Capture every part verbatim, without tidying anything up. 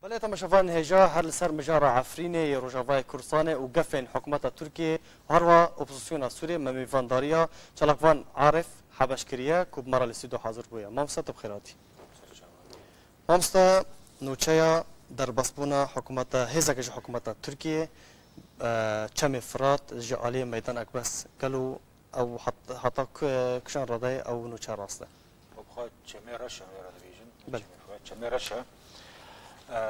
Belê temaşevanên hêja, her li ser mijara Efrînê yê Rojavayê Kurdistanê û gefên hikûmeta Tirkiyê, herwiha opozisyona Sûriyê me mêvandariya çalakvan Arif Hebeş kiriye ku bi me re li stûdyo hazir bûye. Mamoste, tu bi xêr hatî. Mamoste, nûçeya derbasbûna hikûmeta, hêzeke ji hikûmeta Tirkiyê, e, Çemê Firat ji aliyê Meydan Ekbes, gelo ew hat-, hata ku-, kişan radayê ew nûçe rast e? Xwe bi xwe Çemê Reş e, wê re dibêjin. Belê. Çemê Firat, Çemê Reş e. E,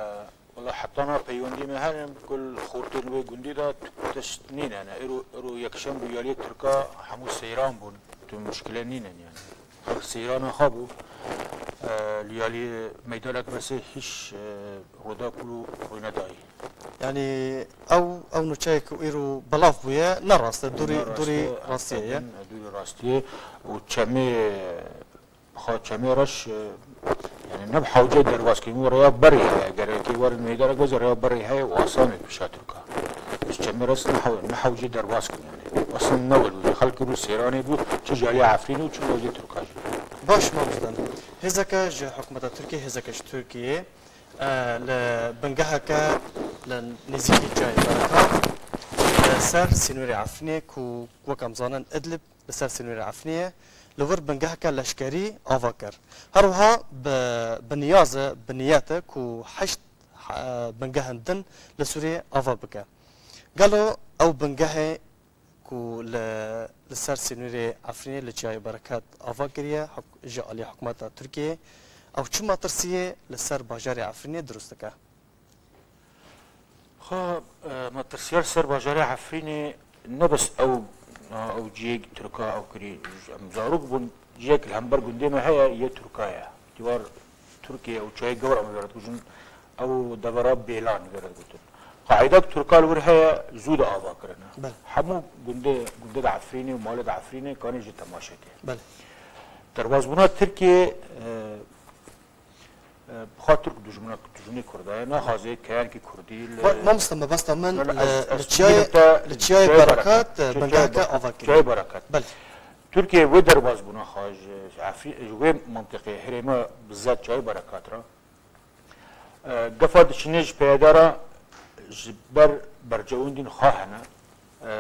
wela heta niha peywendiyê me hene, ku li xortên wê gundî de tişt nîne. Îro, îro yekşem bû, aliyê Tirka hemû seyran bûn. Tu muşkile nîne yani. Xelk seyrana xwe bû. E, li aliyê Meydan Ekbesê hîç, e, roda kul û rûnedayî. Yani ew, ew nûçeyek ku îro belav bûye, ne rast e, dûrî, ne rast dûrî e, rastiyê ye. Dûrî rastiyê û Çemê, xwe Çemê Reş, e, yani ne bi hewce derbas kirin, rêya berê heye. Gerek werin Meydan Ekbesê, rêya berê heye û asan e pêşa Tirka. Ji Çemê Reş ne hew-, ne hewce derbas kirin yani. Aslında ne welû, xelk îro seyranê bû, çi ji aliyê Efrînê û çi ji aliyê Tirka jî. Baş, mamoste. Hêzeke ji hikûmeta Tirkiyê, hêzeke ji Tirkiyê, e, li bingeheke li nêzîkî Çiyayê Berekat, li ser sînorê Efrînê ku wek em zanin Idlib li ser sînorê Efrînê ye, li wir bingeheke leşkerî ava kir. Her wiha bi, bi niyaz e, bi niyet e ku heşt, e, bingehên din li Sûriyê ava bike. Gelo ew bingehê ku li, li ser sînorê Efrînê li Çiyayê Berekat ava kiriye huk-, ji alî hikûmeta Tirkiyê, ew çi metirsiyê li ser bajarê Efrînê dirust dike? Xwe, e, metirsiyar ser bajarê Efrînê ne bes ew, e, ew cihê Tirka ew kirî, em zarok bûn, cihek li hember gundê me heye, yê Tirka ye. Dîwar Tirkiye û çiyayê Gewr, em wê re dibêjin, ew devera Bêlan wê re digotin. Qaîdek Tirka li wir heye, zû de ava kirine. Belê. Hemû gundê, gundê de Efrînê û malê de Efrînê kanê jî temaşe ke. Belê. Derbasbûna Tirkiye, e, e, bi xwe Tirk dijmina, dijminê Kurda ye, naxwaze keyankî Kurdî li... Ma-, mamoste, mebesta min li, li Çiyayê, li Çiyayê Berekat, e, bingeheke ava kiriye. Çiyayê Berekat. Belê. Tirkiye wê derbasbûna xwe ji, ji Efrî-, ji wê mentiqê herêma bi zet Çiyayê Berekat re, e, gefa diçine ji P Y D re ji ber bercewendên xwe hene, e,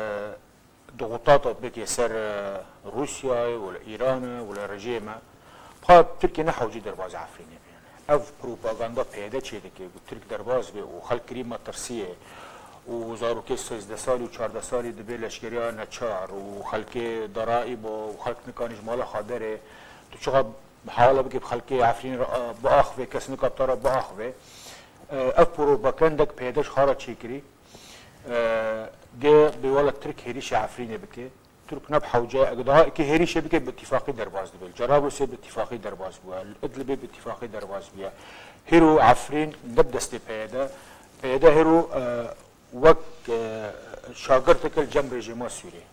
dixutata bike ser, e, Rûsyayê û li Îranê û li rejîmê. Xwe Tirkiye ne hewcî derbazê Efrînê bê. Ev propaganda P Y D çêdike ku Tirk derbas be û xelk kirî metirsiyê û zarokê sêzdeh salî û çardeh salî dibe leşkeriya neçar û xelkê daraîba û xelk nikanî ji mala xwe derê. Tu çiqa muhawala bike bi xelkê Efrînê re, a, biaxive, kes nika te re biaxive. E, ev propagandek P Y D ji xwe re çêkirî. E, ge bê wela Tirk hêrîşê Efrînê bike. Tirk ne bi hewce, eger daha eke hêrîşê bike, bi îtîfaqî derbas dibe. Li Cerablûsê bi îtîfaqî derbas bûye. Li Idlibê bi îtîfaqî derbas bûye. Hêro Efrîn ne bi destê P Y D. P Y D hêro, e, wek, e, şagirteke li cem rejîma Sûriyê.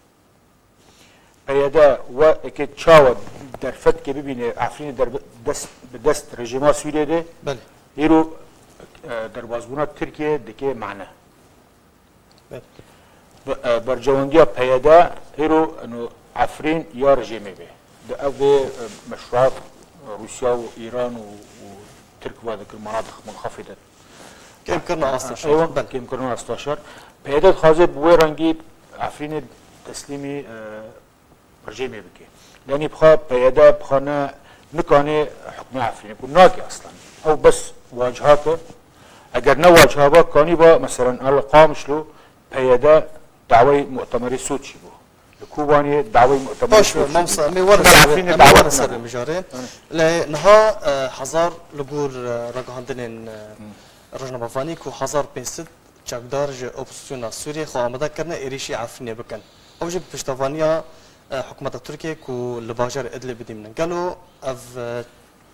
P Y D we eke çawa derfetke bibîne Efrînê derbe-, dest, bi dest rejîma Sûriyê de, belê, hêro, e, derbasbûna Tirkiye dike mane. Belê. Bi, e, bercewendiya P Y D hêro, eno, Efrîn ya rejîmê be. Di ev vê, e, meşruat Rûsya û Îran û, û Tirk ve dikir, manatix munxafid e. Kêmkirina asta şer. Eywa, belê, kêmkirina asta şer. P Y D dixwaze bi wê rengî Efrînê teslîmî, e, rejîmê bike. Yanî bixwe P Y D bixwe ne, nikane hukmê Efrînê ku nake aslan. Ew bes wacihat e. Eger ne waciha ba, kanî ba, meselen, el Qamişlo P Y D dawey mu'temerê Soçî bû. Li Kobaniyê dawey mu'temerê Soçî bû. Baş be, mamosta, em ê werin ser, em ê werin ser mijarê. Lê niha, e, hezar li gor, e, ragihandinên, e, rojnamevanî ku hezar pênc sed çekdar ji opozisyona Sûriyê xwe amade kirine êrîşî Efrînê bikin. Ew jî bi piştevaniya, e, hikûmeta Tirkiyê ku li bajarê Idlibê dimînin. Gelo ev, e,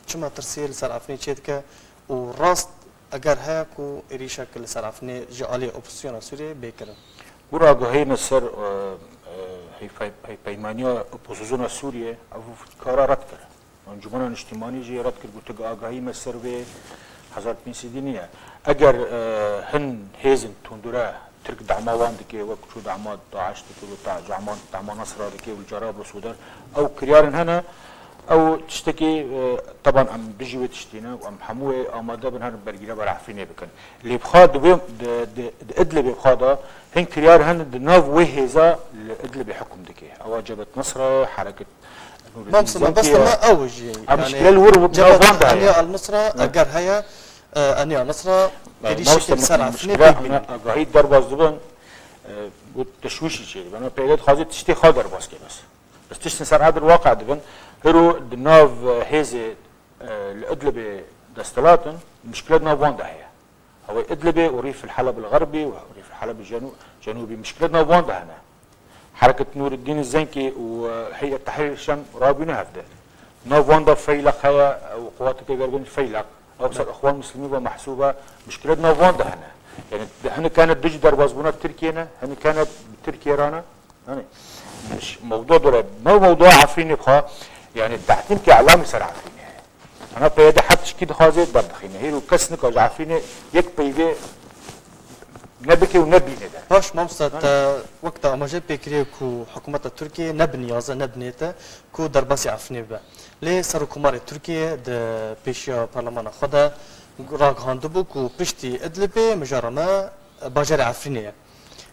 çi metirsiyê li ser Efrînê çêdike û rast eger heye ku êrîşek li ser Efrînê ji alî opozisyona Sûriyê bê kirin? Gora agahiyê me ser, e, e, hevpey-, hevpeymaniya opozisyona Sûriyê ev kara red kir. Encûmena Niştimanî jî red kir, gotik agahî me ser vê hezar pênc sedî nîne. Eger, e, hin hêzên tundure Tirk dema wan dike, wek çû dema DAIŞ dike, wek ta-, dema, dema Nasra dike û li Cerablus û der, ew kiryarên hene, Ew tiştekî, e, teban em dijî wê tiştî ne û em hemû wê amade bin herin bergîreva Efrînê bikin. Lê bi xwe di wê, di, di, di Idlibê bi xwe de hin kiryar hin di nav wê hêza li Idlibê hukm dike. Ewa Cebhet Nusra, Hereket Nûreddin Mamsa, Zenkî mebesta ye. Me ew jî, Em yani, mişkile li wir nav Cebhet van de heye. Eniya El Nusra, Ne? eger heye, e, Eniya El Nusra, Bale, êrîşekî mamoste, li ser me-, Efrînê mişkile pê bîne. Ana agahî derbas dibin, e, û teşwîşî çêdibin. Ana P Y D dixwaze tiştê xwe derbas ke bes. Bes tiştin ser adil waqe dibin. Hiro di nav, e, hêzê, e, li Idlibê desthilat in, muşkile di nav wan de heye. Ew ê Idlibê û Rîf el Heleb el Xerbî û Rîf el Heleb el Jenû-, Jenûbî muşkile di nav wan de hene. Hereket Nûreddîn Zenkî û, e, Heyet Tehrîr Şem rabûne hevde. Nav wan de Feyleq heye û quwateke gergin Feyleq. Ew ser Ixwan Muslimî ve mehsûb e, muşkile di nav wan de hene. Yani, hinek hene dijî derbasbûna Tirkiyê ne, hinek hene bi Tirkiyê re ne. Yani, ş-, mewdûa dore, me mewdûa Efrînê xwe, yani, tehdîmkê elamî ser Efrînê heye. Ana P Y D her tişkî dixwaze berdixîne. Hêro kes nika ji Efrînê yek peyvê nebike û nebîne de. Baş, mamosta, Yani. te wek te amaje pê kiriye ku hikûmeta Tirkiyê ne bi niyaz e, ne bi niyet e ku derbasî Efrînê bibe. Lê Serokkomarê Tirkiyê di pêşiya parlemana xwe de ragihandibû ku piştî Idlibê mijara me bajarê Efrînê ye.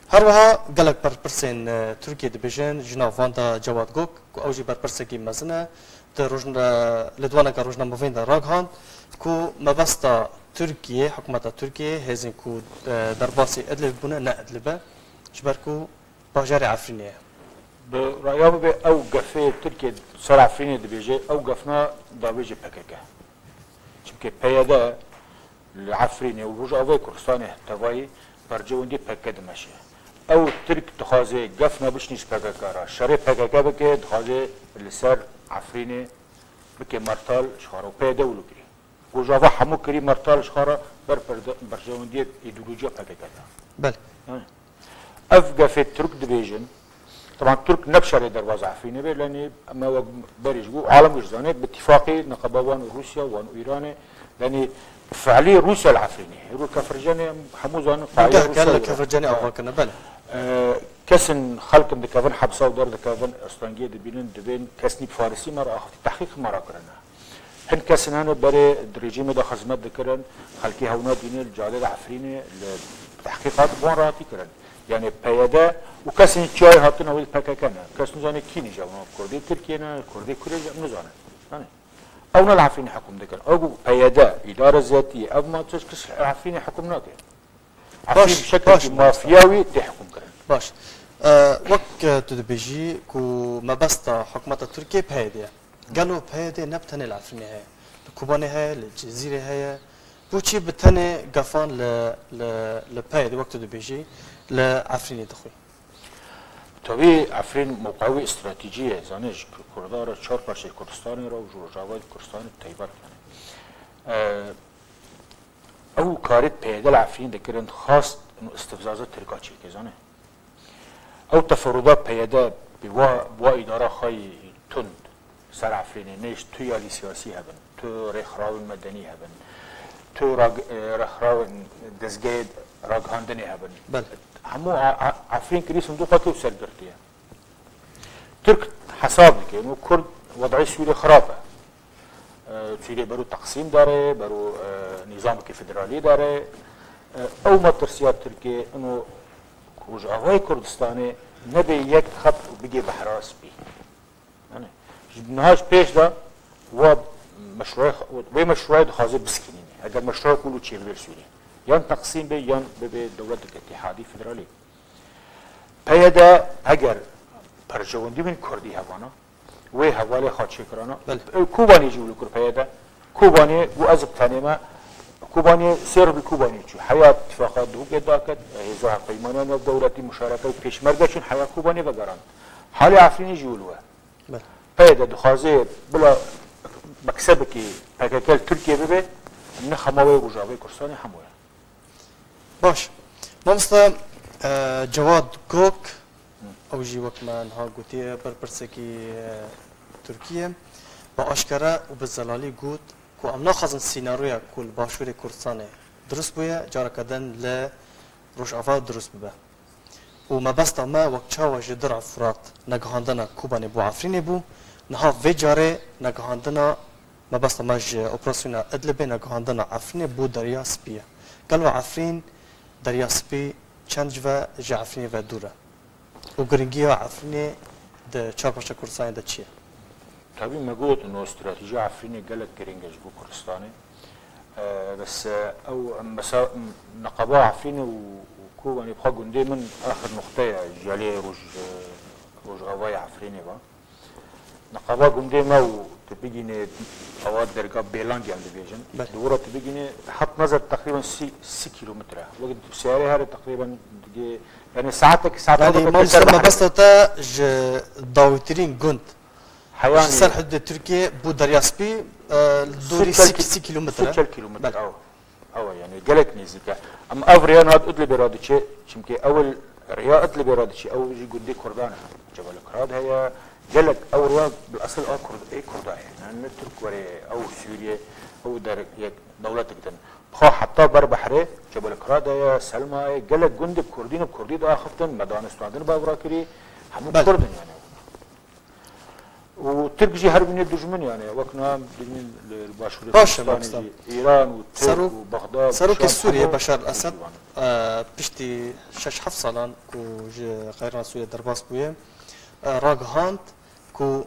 Her wiha gelek berpirsên, e, Tirkiyê dibêjin, ji nav van de Cewad Gok, ku ew jî berpirsekî mezin e, di rojna-, lêdwaneke rojnamevên de ragihand ku mebesta Tirkiyê, hikûmeta Tirkiyê, hêzên ku, e, derbasî Idlib bûne, ne Idlib e, ji ber ku bajarê Efrînê ye. Bi raya min be ew gefê Tirkiye ser Efrînê dibêje, ew gefna davêje P K K. Çimkî P Y D li Efrînê û Rojavayê Kurdistanê tevayî bercewendî P K K dimeşe. Ew Tirk dixwaze gefna bişnî ji P K K re, şerê P K K bike, dixwaze li ser Efrînê bike mertal ji xwe re û P Y D wilo kirî. Rojava hemû kirî mertal ji xwe re ber perde-, berjewendiyê îdeolojiya P K K de. Belê. Hı. Ev gefê Tirk dibêjin. Teban Tirk ne bi şerê derbaz Efrînê be, lenî me wek berê ji bo alem jî zane, bi tîfaqê neqeba wan û Rûsya, wan û Îranê, lenî fe'lî Rûsya li Efrînê. Hêro kefircenê em hemû zanin faîlê Rûsya li ye. Kefircenê ava kirine, belê. E, kesin xelkin dikevin hepsa û derdikevin, astengiyê dibînin, dibên kes nî bi Farisî me re axifî, tehqîq me re kirine. Hin kesin hene berê di rejîmê de xizmet dikirin, xelkê hew nadîne li cadê de Efrînê li tehqîqat bi wan re hatî kirin. Yani P Y D û kesên çiyayê hatin ew ê P K K ne. Kes nizane kî ne ji wan, Kurdê Tirkiye ne, Kurdê Kurê ne, em nizanin. Yani ew ne li Efrînê hukm dikin. Ew ku P Y D, îdare zetî, ev ma tişt kes li Efrînê hukm nake. Efrîn Baş, bi şekilkî baş, mafyawî tê hukm kirin. Baş. E, wek, e, tu dibêjî ku mebesta hikûmeta Tirkiyê P Y D ye. Gelo P Y D ne bi tenê li Efrînê heye? Li Kobanê heye, li Cizîrê heye. Boçî bi tenê gefan li, li, li P Y D, wek tu dibêjî, li Efrînê dixwî? Tabî Efrîn mewqeya wî stratejî ye. Zanê ji Kurda re, çar parçeyê Kurdistanê re û ji Rojavayê Kurdistanê taybet, yani. E, Ew karê P Y D li Efrîn dikirin, dixwast û istifzaza Tirka çêke, zanê. Ew teferruda P Y D bi wa, bi wa îdara xwe yî tund ser Efrînê, nêşt tu yalî siyasî hebin, tu rêxrawên medenî hebin, tu rag-, e, rêxrawên dezgehê ragihandinê hebin. Belê. Hemû a, a, Efrîn kirî sindoqa kew ser girtiye. Tirk hesab dike, û Kurd wed'ê Sûriyê xirab e. E, Sûriyê bero teqsîm dare, bero, e, nîzamekî federalî dare. E, ew metirsiya Tirkê ino Rojavayê Kurdistanê nebe yek xet û bigê behra spî. Yani, ji niha ji pêş de wa meşruê, wê meşruê dixwaze biskînîne. Eger meşruê kulû çêbibe li Sûriyê. Yan teqsîm be, yan bibe dewletek îtîhadî federalî. P Y D eger perjewendî bin Kurdî hevana, wê hevalê xwe çêkirana. Belê. Ew Kobanê jî wilo kir P Y D. Kobanê got ez bi tenê me, Kobanê sêr bi Kobanê çû. Heya tifaqa Duhokê daket, hêza hevpeymaniya navdewletî, muşareke û pêşmerge çûn heya Kobanê vegerand. Halê Efrînê jî wilo ye. Belê. P Y D dixwaze bila meksebekî P K K li Tirkiye bibe, ne xema wê Rojavayê Kurdistanê hemû ye. Baş. Mamoste, e, Cewad Gok, Hı. ew jî wek me niha gotiye, berpirsekî, e, Tirkî ye, bi aşkere û bi zelalî got ku em naxwazin sînaroya ku li Başûrê Kurdistanê dirust bûye, careke din li Rojava dirust bibe. Û mebesta me wek çawa ji dira Furat negihandina Kobanê bo Efrînê bû, Niha vê carê negihandina, mebesta me ji operasyona Idlibê negihandina Efrînê bû Derya Spî ye. Gelo Efrîn, Derya Spî çend ji ve ji Efrînê ve dûr e? Û giringiya Efrînê di çar parça Kurdistanê de çi ye? Tabî me got, no, stratejiya Efrînê gelek giring e ji bo Kurdistanê. E, bes, e, ew, em, mesela, em, neqaba Efrînê û, û Kobanê bi xwe gundê min axir nuqte ye ji alî roj, e, rojavayê Efrînê ve. Neqaba gundê me û tu bigînê ewa derga Bêlangê em dibêjin. Belê. Di wir re tu bigînê het mezer teqrîben sî, sî kîlometre. Wek tu seyarê here teqrîben digê, yani saetek, saetek Belê, pêşer mamoste, bahre. Mebesta te ji dawîtirîn gund. Heyanî Ji ser hududê Tirkiyê bû Derya Spî, e, li dorî sî çel sî, kî-, sî kîlometre. Sî çel kîlometre, Belê. ew. Ew e, yani gelek nêzîk e. Em ev rêya niha Idlibê re diçe, çimkî ew rêya Idlibê re diçe, ew jî gundê Kurdan e. Cebel Kirat heye, gelek ew rêya bil esil a Kurd, ê Kurda ye. Yani ne Tirk were, ew Sûriye, ew der yek dewletek din. Xwe heta ber behrê, Cebel Kirat heye, Selma ye, gelek gundê Kurdî ne, Kurdî diaxiftin, me danûstandin bavra kirî, hemû Belê. Kurd in yani. Û Tirk jî her bînê dijmin, yani wek niha dijmin li Başûrê Baş e, Kurdistanê mamoste. Jî Îran û Tirk Serok-, û Bexdad û Serokê Şam Sûriyê hemû Beşar Esed, Kurdistanê. e, piştî şeş heft salan ku ji qeyrana Sûriyê derbas bûye, e, ragihand ku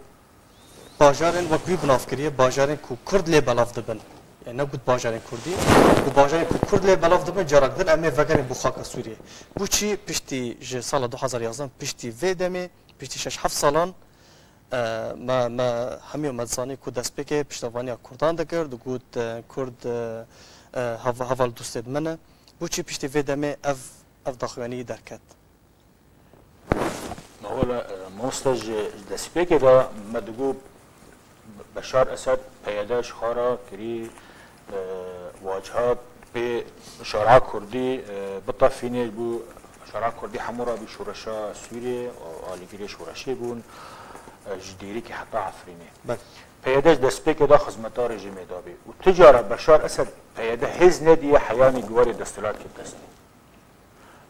bajarên wek wî bi nav kiriye, bajarên ku Kurd lê belav dibin. Yani ne got bajarên Kurdî, ku bajarên ku Kurd lê belav dibin, carak din em ê vegerin bo xaka Sûriyê. Bo çî piştî ji sala du hazar yazdeh, piştî vê demê, piştî şeş heft salan, E, me, me hemiya me dizanî ku destpêkê piştevaniya Kurdan dikir, digot, e, Kurd, e, e, hev-, heval dostê min e. Bo çi piştî vê demê ev, ev daxuyanî derket? Me wele, e, mamoste ji, ji destpêkê de me digot Beşar Esed P Y D ji xwe re kirî, e, waciha pê şara Kurdî, e, bitefînê, ji bo şara Kurdî hemû rabî şoreşa Sûriyê, alîgirê şoreşê bûn, e, ji Dêrikê heta Efrînê. Belê. P Y D ji destpêkê de xizmeta rejîmê dabî. Û ti cara Beşar Esed P Y D hêz nediye heyanî bi warê desthilatê destê.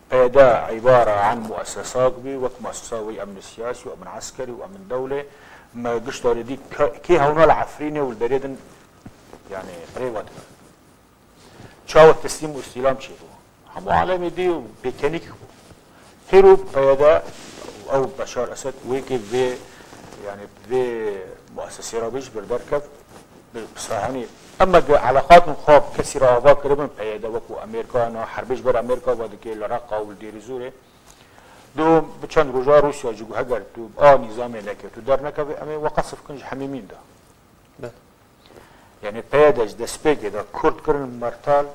P Y D îbare an muessesak bî, wek muessesa wî emnê siyasî û emn eskerî û emn dewlê, me gişta dî ke-, kê hewna li Efrînê û li derê din, yani, rê ve dibe. Çawa teslîm û îstîlam çêbû? Hemû alemê dî û pêkenîk bû. Pêro P Y D ew Beşar Esed wê kê vê, yani, vê muessesê re bêj bir derkev, bi, bi sahanî. Em me eleqatên xwe bi kesî re ava kiribin, P Y D wekû Amerîka, na herbê ji ber Amerîka ve dike li Reqa û li Dêrî Zorê. Do bi çend roja Rûsya jî got, heger tu a nîzamê neke, tu dernekevê, em ê we qesf kin ji hemî mîn de. Be. Yani P Y D ji destpêkê de Kurd kirin mertal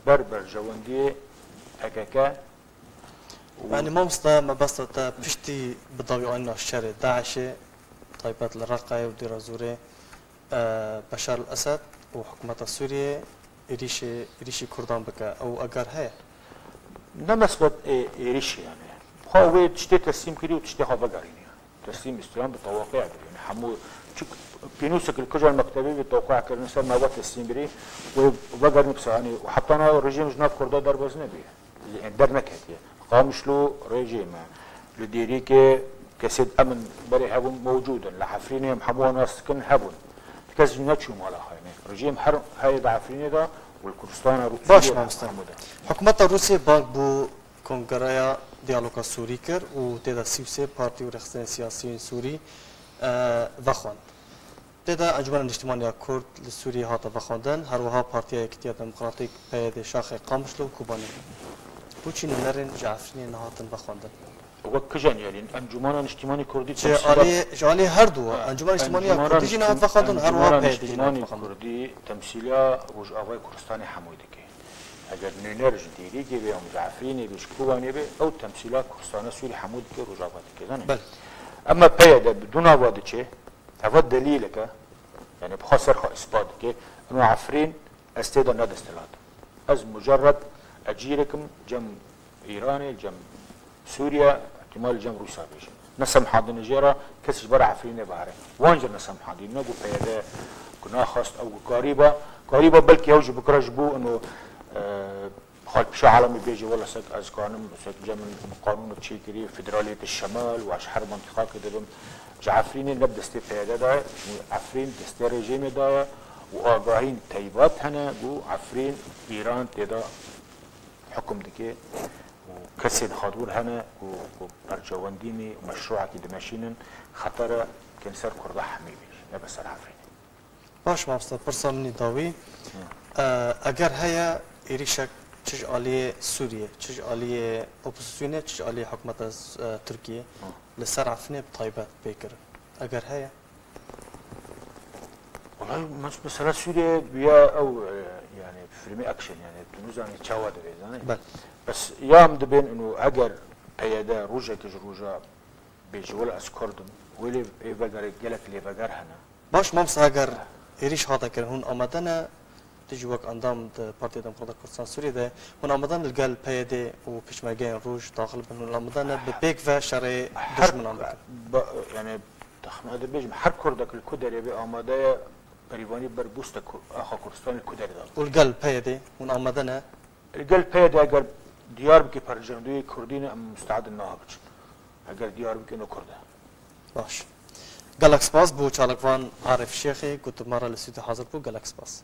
ber berjewendiyê P K K. Yani mamoste, mebesta te piştî bi dawî anîna şerê DAIŞê, taybet li Reqayê û Dêra Zorê, e, Beşar el Esed û hikûmeta Sûriyê êrîşê, êrîşî Kurdan bike, ew eger heye? Ne mesbet ê-, êrîşê yani. Xwe wê tiştê teslîm kirî û tiştê xwe vegerînî. Teslîm îstîlam bi tewaqiya kirî. Yani hemû çik pînûsek li kijan mektebê bi tewaqiya kirin ser me ve teslîm birî, wê vegerînî bi sahanî û heta niha rejîm ji nav Kurda derbas nebî. Yani derneketiye. Qamişlo rejîm e. Li Dêrîkê kesê emin berê hebûn mewcûd in. Li Efrînê em hemû nas dikin hebûn. Kes jî neçû mala xwe. Yani rejîm her heye di Efrînê de û li Kurdistana Rû-, Baş Sûriyê mamoste. Hemû de. Hikûmeta Rûsiyê bang bo Kongreya Diyaloga Sûrî kir û tê de sî û sê partî û rêxistinên siyasî yên Sûrî, e, vexwend. Tê de Encûmena Niştimanî ya Kurd li Sûriyê hate vexwendin, her wiha Partiya Yekîtiya Demokratîk, P Y D, şaxê Qamişlo û Kobanê. Boçî nûnerên ji Efrînê nehatin vexwendin? Wek kijan yalîn, Encûmena Niştimanî Kurdî Ji temsîla alî, ji alî her du, Ha, Encûmena Niştimanî ya Encûmena Kurdî jî Niştim-, nehat vexwendin, her wiha Encûmena P Y D jî nehat Niştimanî vexwendin. Kurdî temsîla Rojavayê Kurdistanê hemû dike. Eger nûner ji Dêrîkê be, em ji Efrînê be, ji Kobanê be, ew temsîla Kurdistana Sûrî hemû dike, Rojava dike, zanî? Belê. Ema P Y D bi dû nava diçe, heva delîlek e, yani bi xwe ser xwe îspat dike, ino Efrîn ez tê de ne desthilat. Ez mucerred ecîrek im cem Îranê, cem Sûriye, ihtimal cem Rûsya bêjim. Nesemhandine jê re, kes ji ber Efrînê bihare. Wan jî nesemhandîne, got P Y D ku naxwest, ew got karîba. Karîba belkî ew jî bikira ji bo ino, e, Xalpişa Alemî bêjî, wela sek ez kanim, sek cem min qanûn çêkirî, federaliyetê şemal û ez ji her mantîqakê dibim. Ji Efrînê ne bi destê P Y D de ye, ji Efrîn destê rejîmê de ye û agahîn teybat hene ku Efrîn Îran tê de hukum dike û kesên xadûr hene ku, ku perçewendînî û meşrûekî dimeşînin, xetere kên ser Kurda hemî bêjî, ne bi ser Efrînê. Baş mamoste, pirsa min î dawî. E, eger heye êrîşek çi ji aliyê Sûriyê, çi ji aliyê opozîsyonê, çi ji aliyê hikûmeta, e, Tirkiyê li ser Efrînê bi taybet bê kirin? Eger heye? Welayi mes-, mesela Sûriye bûye ew, e, yani filmê action, yani tu nizanî çawa divê, zanî? Bel. Bes ya em dibên û eger P Y D rojekê ji roja bêjî wela ez Kurd im, wê lê ê vegerê gelek lêveger hene. Baş, mamoste, eger êrîş hate kirin, hûn amade ne, tu jî wek endam di Partiya Demokrata Kurdistan Sûriyê de, hûn amade ne li gel P Y D û pêşmergeyên roj daxil bin, hûn amade ne bi pêk ve şerê Her, dijminan bikin? ba-, yani, texmina dibêjim, her Kurdek li ku derê bê amade ye berîvanî ber bûste ku-, axa Kurdistanê li ku derê de. Û li gel P Y D hûn amade ne? Li gel P Y D eger Diyarbekir perçewendiyê Kurdî ne, em musteed in niha biçin. Eger Diyarbekir ne Kurd e. Baş. Gelek spas bo çalakvan Arif Şêxê ku tu me re li stûdyo hazir bû. Gelek spas.